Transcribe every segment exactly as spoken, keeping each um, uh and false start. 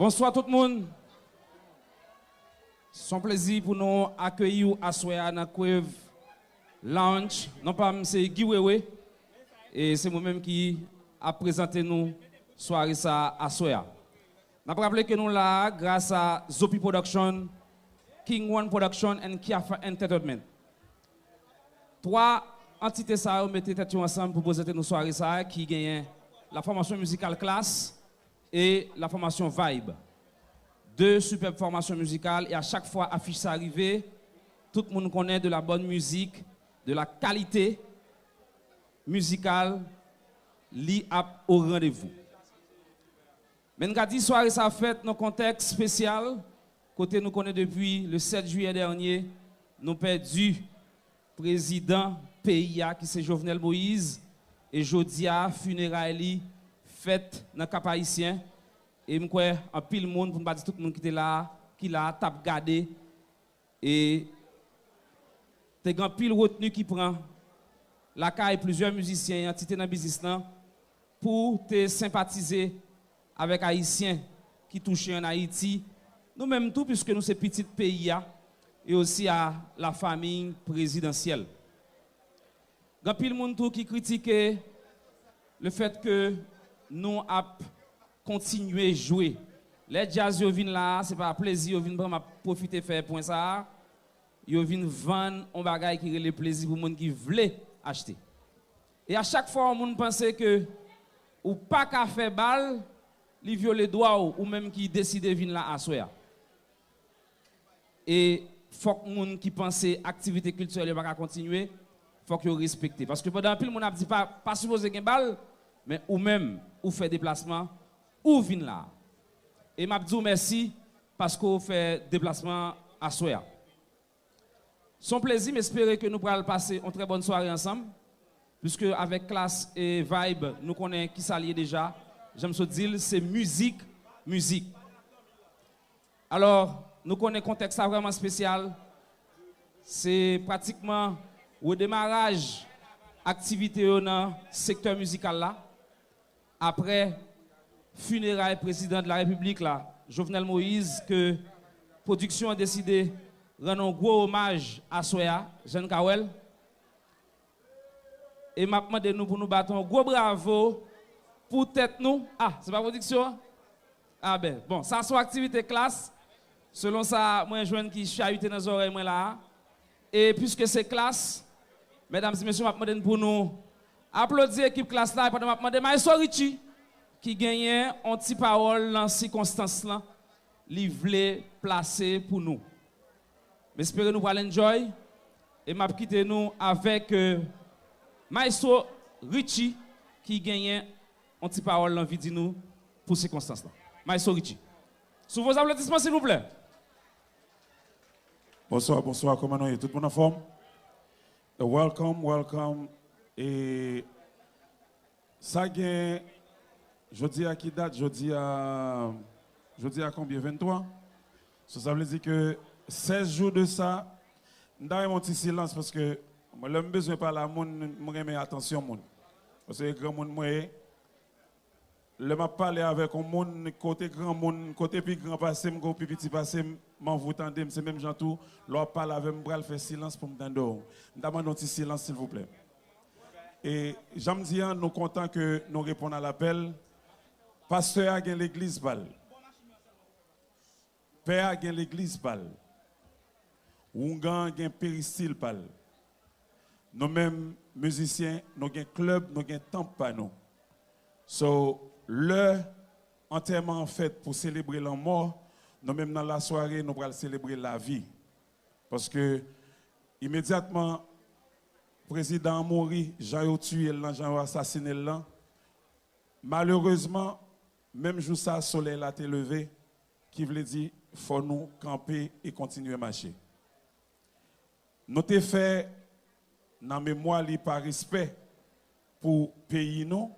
Bonswa tout moun. Se yon plezi pou nou akeyi w aswè a nan Crave Lounge. Non pa m se Guy Wewe. E se mwen menm ki ap prezante nou sware sa a aswè a. N ap raple ke nou la a gras a Zopi Production, King One Production and Kiafa Entertainment. Twa antite sa yo mete tèt yo ansanm pou prezante nou sware sa a ki genyen la fòmasyon mizikal Klass e la fòmasyon Vibe. De sipèb fòmasyon mizikal e a chak fwa afich sa rive, tout moun konnen de la bonne musique, de la qualité musicale, li ap o randevou. Men n ka di sware sa fèt nan kontèks espesyal, kote nou konnen depi le sèt jiyè dènye, nou pèdi prezidan peyi a ki se Jovenel Moïse, e jodi a fineray li fèt nan Kap Ayisyen, e m kwè anpil moun, pou n pa di tout moun ki te la, ki la, t ap gade, e te gen anpil retni ki pran lakay plizyè mizisyen e antite nan biznis lan pou te senpatize avèk Ayisyen ki touche ann Ayiti, nou menm tou, piske nou se pitit peyi a, e osi a la famille présidentielle. Gen anpil moun tou ki kritike le fèt ke nou ap kontinye jwe. Lè djaz yo vin la a, se pa plezi yo vin pran, m ap pwofite fè pwen sa a, yo vin vann yon bagay ki rele plezi pou moun ki vle achte. E a chak fwa yon moun panse ke ou pa ka fè bal, li vyole dwa w, ou menm ki deside vin la aswè a. E fòk moun ki panse aktivite kiltirèl yo pa ka kontinye, fòk yo respekte. Paske pandan anpil moun ap di pa, pa sipoze gen bal, men ou menm, ou fè deplasman, ou vin la. E m ap di w mèsi paske w fè deplasman aswè a. Se yon plezi, m espere ke nou pral pase yon trè bòn sware ansanm, puiske avèk Klass e Vibe, nou konnen kisa l ye deja. Jan m sot di l, se mizik, mizik. Alò, nou konnen kontèks la vrèman espesyal. Se pratikman redemaraj aktivite yo nan sektè mizikal la. Aprè fineray prezidan de la repiblik la, Jovenel Moïse, ke pwodiksyon an deside rann yon gwo omaj aswè a, jan n ka wè l. E m ap mande nou pou nou bat yon gwo bravo pou tèt nou. Ah, se pa pwodiksyon an? Ah ben, bon, sa se yon aktivite Klass, selon sa mwen jwenn ki chayite nan zòrèy mwen la a. E piske se Klass, medam e mesye, m ap mande n pou nou aplodi ekip Klass la, e pandan m ap mande Maestro Richie, ki genyen yon ti pawòl nan sikonstans lan, li vle plase pou nou. M espere nou pral enjoy, e m ap kite nou avèk, euh, Maestro Richie, ki genyen yon ti pawòl l anvi di nou pou sikonstans lan. Maestro Richie. Sous vos applaudissements, s'il vous plaît. Bonswa, bonswa, kòman nou ye? Tout moun anfòm? Welcome, welcome. E sa gen, jodi a ki dat? Jodi a, jodi a konbyen? Venntwa. So, sa vle di ke sèz jou de sa, m ta renmen yon ti silans paske mwen, lè m bezwen pale a moun, m renmen atansyon moun. Paske granmoun mwen ye, lè m ap pale avèk yon moun, kote granmoun, kote pi gran pase m, kote pi piti pase m, m anvi w tande m, se menm jan tou, lè w ap pale avè m, m pral fè silans pou m tande w. M ta mande yon ti silans, silvouplè. E jan m di an, nou kontan ke nou reponn a lapèl. Pastè a gen legliz pa l. Pè a gen legliz pa l. Woungan an gen peristil pa l. Nou menm, mizisyen, nou gen klèb, nou gen tanp pa nou. So, lè antèman an fèt pou selebre lanmò, nou menm nan lasware, nou pral selebre lavi. Paske, imedyatman, prezidan an mouri, jan yo tiye l lan, jan yo asasinen l lan, malerezman, menm jou sa, solèy la te leve, ki vle di, fò nou kanpe e kontinye mache. Nou te fè, nan memwa li, pa respè pou peyi nou,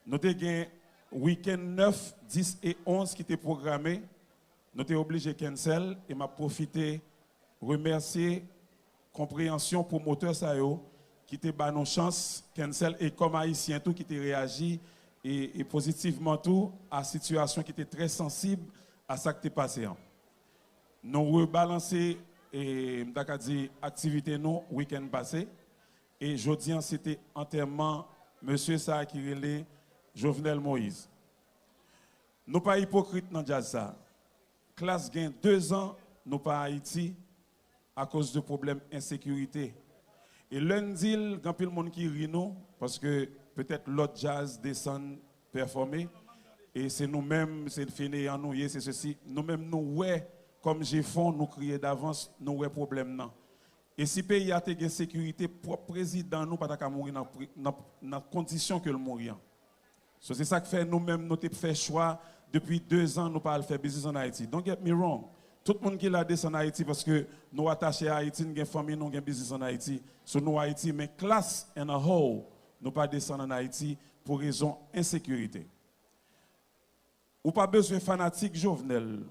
nou te gen wikenn nèf, dis e onz ki te pwograme, nou te oblije cancel, e m ap pwofite remèsye konpreyansyon pwomotè sa yo ki te ba nou chans cancel, e kòm Ayisyen tou ki te reyaji e, e pozitivman tou a sitiyasyon ki te trè sansib a sa k te pase an. Nou rebalanse, e, m ta ka di, aktivite nou wikenn pase, e jodi an se te antèman mesye sa a ki rele Jovenel Moïse. Nou pa ipokrit nan djaz sa. Klass gen dezan nou pa Ayiti akoz de pwoblèm ensekirite. E lè n di l, gen anpil moun ki ri nou, paske petèt lòt djaz desann pèfòme, e se nou menm, se feneyan nou ye, se sesi. Nou menm nou wè, kòm je fon, nou kriye davans, nou wè pwoblèm nan. E si peyi a te gen sekirite, pwòp prezidan nou pa ta ka mouri nan pri-, nan, nan kondisyon ke l mouri an. So, se sa k fè nou menm nou te fè chwa depi dezan nou pa al fè biznis ann Ayiti. Don't get me wrong. Tout moun ki la desann Ayiti paske nou atache a Ayiti, n gen fanmi nou, gen biznis ann Ayiti. So, nou Ayiti, men Klass and a whole, nou pa desann ann Ayiti pou rezon ensekirite. Ou pa bezwen fanatik Jovenel,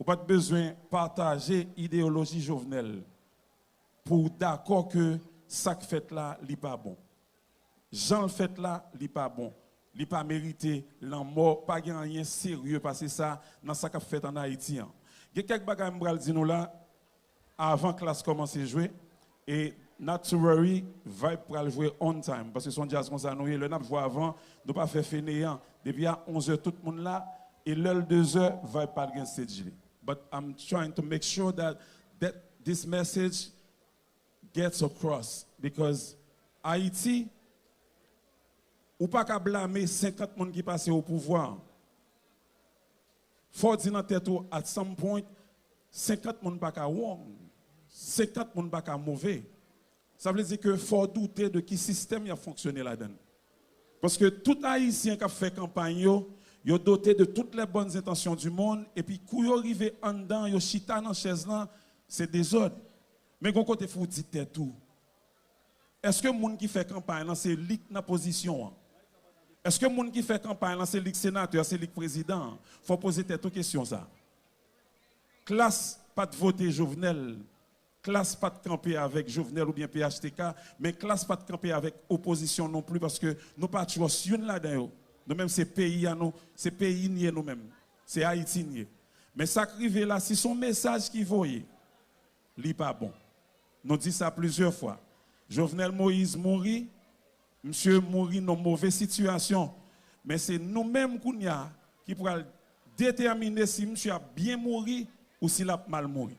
ou pa t bezwen pataje ideyoloji Jovenel pou w dakò ke sa k fèt la, li pa bon. Jan l fèt la, li pa bon. Li pa merite lanmò, pa gen anyen serye pase sa nan sa k ap fèt ann Ayiti an. Gen kèk bagay m pral di nou la, avan Klass kòmanse jwe, e not to worry, Vibe pral jwe on time, paske se yon djaz konsa nou ye, lè n ap jwe avan, nou pa fè feneyan, depi a onz è tout moun la, e lè l de zè, Vibe pa t gen stage li. But I'm trying to make sure that, that this message gets across, because Ayiti, ou pa ka blame senkant moun ki pase o pouvwa. Fò w di nan tèt ou, at some point, senkant moun pa ka wrong, senkant moun pa ka move. Sa vle di ke fò w doute de ki sistèm y ap fonksyone ladan l. Paske tout Ayisyen k ap fè kanpay yo, yo dote de toutes les bonnes intentions du monde, epi kou yo rive anndan, yo chita nan chèz lan, se dezòd. Men gon kote fò w di tèt ou, èske moun ki fè kanpay lan se li k nan pozisyon an? Èske moun ki fè kanpay lan se li k senatè, se li k prezidan an? Fò w poze tèt ou kesyon sa. Klass pa t vote Jovenel. Klass pa t kanpe avèk Jovenel oubyen P H T K, men Klass pa t kanpe avèk opozisyon non pli, paske nou pa trust youn ladan yo. Nou menm se peyi a nou, se peyi n ye nou menm. Se Ayiti n ye. Men sa k rive la, si se yon mesaj ki voye, li pa bon. Nou di sa plizyè fwa. Jovenel Moïse mouri, misye mouri nan move sitiyasyon. Men se nou menm kounye a ki pral detèmine si misye ap byen mouri ou si l ap mal mouri.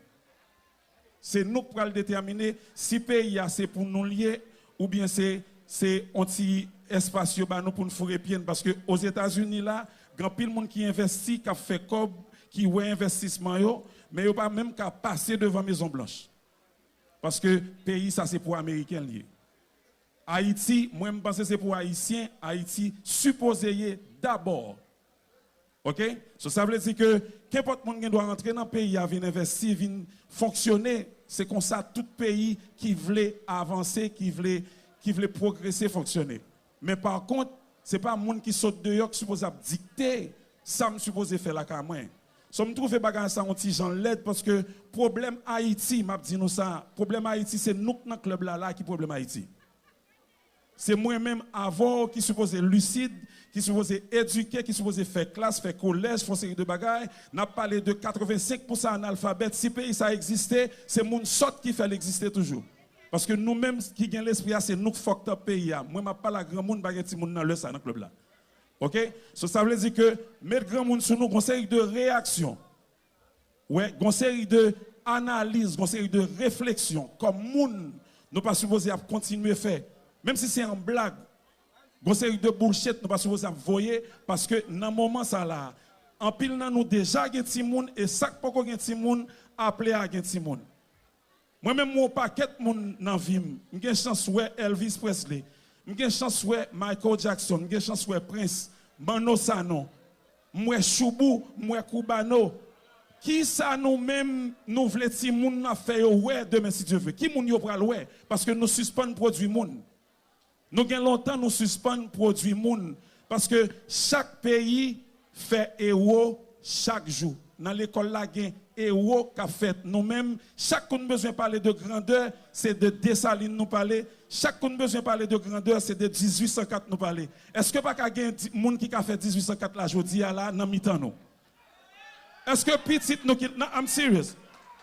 Se nou k pral detèmine si peyi a se pou nou l ye oubyen se, se yon ti espas yo ba nou pou n foure pye n. Paske Ozetazini la, gen anpil moun ki envesti, k ap fè kòb, ki wè envestisman yo, men yo pa menm ka pase devan Mezon Blanch. Paske peyi sa se pou Ameriken l ye. Ayiti, mwen m panse se pou Ayisyen Ayiti sipoze ye dabò. Oke? So, sa vle di ke kenpòt moun gen dwa rantre nan peyi a, vin envesti, vin fonksyone. Se konsa tout peyi ki vle avanse, ki vle, ki vle pwogrese fonksyone. Men pa kont, se pa moun ki sot deyò ki sipoze ap dikte sa m sipoze fè lakay mwen. So, m twouve bagay sa yon ti jan lèd paske pwoblèm Ayiti, m ap di nou sa, pwoblèm Ayiti se nou k nan klèb la la ki pwoblèm Ayiti. Se mwen menm avè w ki sipoze lisid, ki sipoze edike, ki sipoze fè klas, fè kolèj, fè yon seri de bagay. N ap pale de katrevensenk pousan analfabèt. Si peyi sa egziste, se moun sòt ki fè l egziste toujou. Paske nou menm ki gen lespri a, se nou k fucked up peyi a. Mwen, m ap pale ak granmoun, pa gen timoun nan lè sa nan klèb la. Oke? So, sa vle di ke met granmoun sou nou, gon seri de reyaksyon. Wè, gon seri de analiz, gon seri de refleksyon. Kòm moun, nou pa sipoze ap kontinye fè. Menm si se an blag, gon seri de bullshit nou pa sipoze ap voye, paske nan moman sa la, anpil nan nou deja gen timoun, e sa k poko gen timoun, aple a gen timoun. Mwen menm, m wè yon pakèt moun nan vi m. M gen chans wè Elvis Presley. M gen chans wè Michael Jackson. M gen chans wè Prince, Manno Sanon. M wè Shoubou, m wè Cubano. Kisa nou menm nou vle timoun n ap fè yo wè demen, si Dye vle? Ki moun yo pral wè? Paske nou sispann pwodui moun. Nou gen lontan nou sispann pwodui moun, paske chak peyi fè ewo chak jou. Nan lekòl la, gen ewo k ap fèt. Nou menm, chak kou n bezwen pale de grandè, se de Desalin nou pale. Chak kou n bezwen pale de grandè, se de dizuit san kat nou pale. Èske pa ka gen di- moun ki ka fè dizuit san kat la jodi a la nan mitan nou? Èske pitit nou ki, non, I'm serious.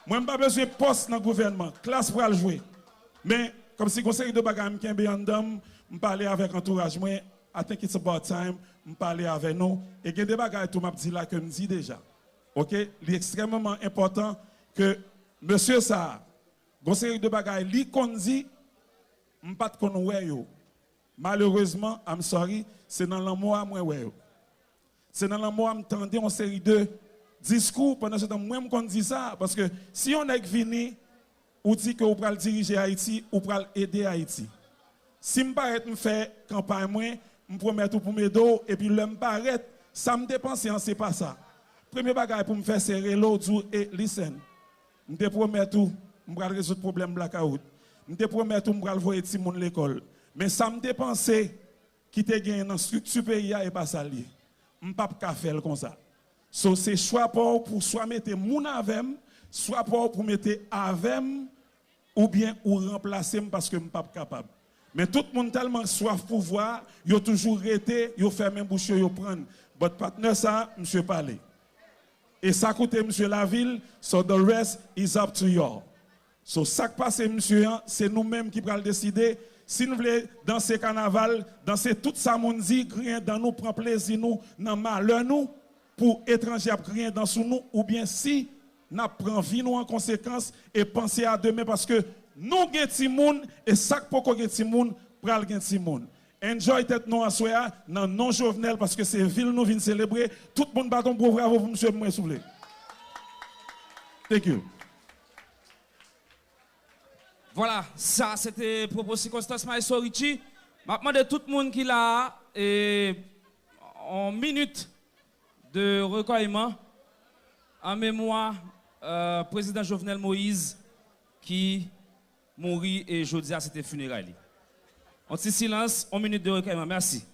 Mwen, m pa bezwen pòs nan gouvènman. Klas pral jwe. Men, kòmsi gon seri de bagay m kenbe anndan m, m pale avèk antouraj mwen, I think it's about time m pale avè nou. E gen de bagay tou m ap di la ke m di deja. Oke? Li ekstrèmeman enpòtan ke mesye sa a, gon seri de bagay li konn di, m pa t konn wè yo. Malerezman, I'm sorry, se nan lanmò a mwen wè yo. Se nan lanmò a m tande yon seri de diskou, pandan se tan mwen m konn di sa, paske si yon nèg vini, ou di ke ou pral dirije Ayiti, ou pral ede Ayiti. Si m parèt m fè kanpay mwen, m pwomèt ou pou m ede w, epi lè m parèt, sa m te panse an se pa sa. Premye bagay pou m fè se rele w, di w, e, listen, m te pwomèt ou, m pral rezoud pwoblèm blakawout. M te pwomèt ou, m pral voye timoun lekòl. Men sa m te panse, ki te genyen nan estrikti peyi a, e pa sa l ye. M p ap ka fè l konsa. So, se chwa pa w pou swa mete moun avè m, swa pa w pou mete avè m, oubyen ou ranplase m paske m p ap kapab. Men tout moun tèlman swaf pouvwa, yo toujou rete, yo fèmen bouch yo, yo prann. But patnè sa, misye pale. E sa koute misye lavil, so the rest is up to y'all. So, sa k pase misye an, se nou menm ki pral deside. Si n vle danse kanaval, danse tout sa moun di, griyen dan nou, pran plezi nou nan malè nou, pou etranje ap griyen dan sou nou, oubyen si n ap pran vi nou an konsekans e panse a demen, paske nou gen timoun, e sa k poko gen timoun, pral gen timoun. Enjoy tèt nou aswè a, nan non Jovenel, paske se vil nou vin selebre. Tout moun bat yon gwo bravo pou misye pou mwen, souple. Thank you. Vwala, sa se te pwopo sikonstans Maestro Richie. M ap mande tout moun ki la a, e, yon minit de rekèyman an memwa, euh, Prezidan Jovenel Moïse ki mouri e jodi a se te fineray li. Yon ti silans, yon minit de rekèyman. Mèsi.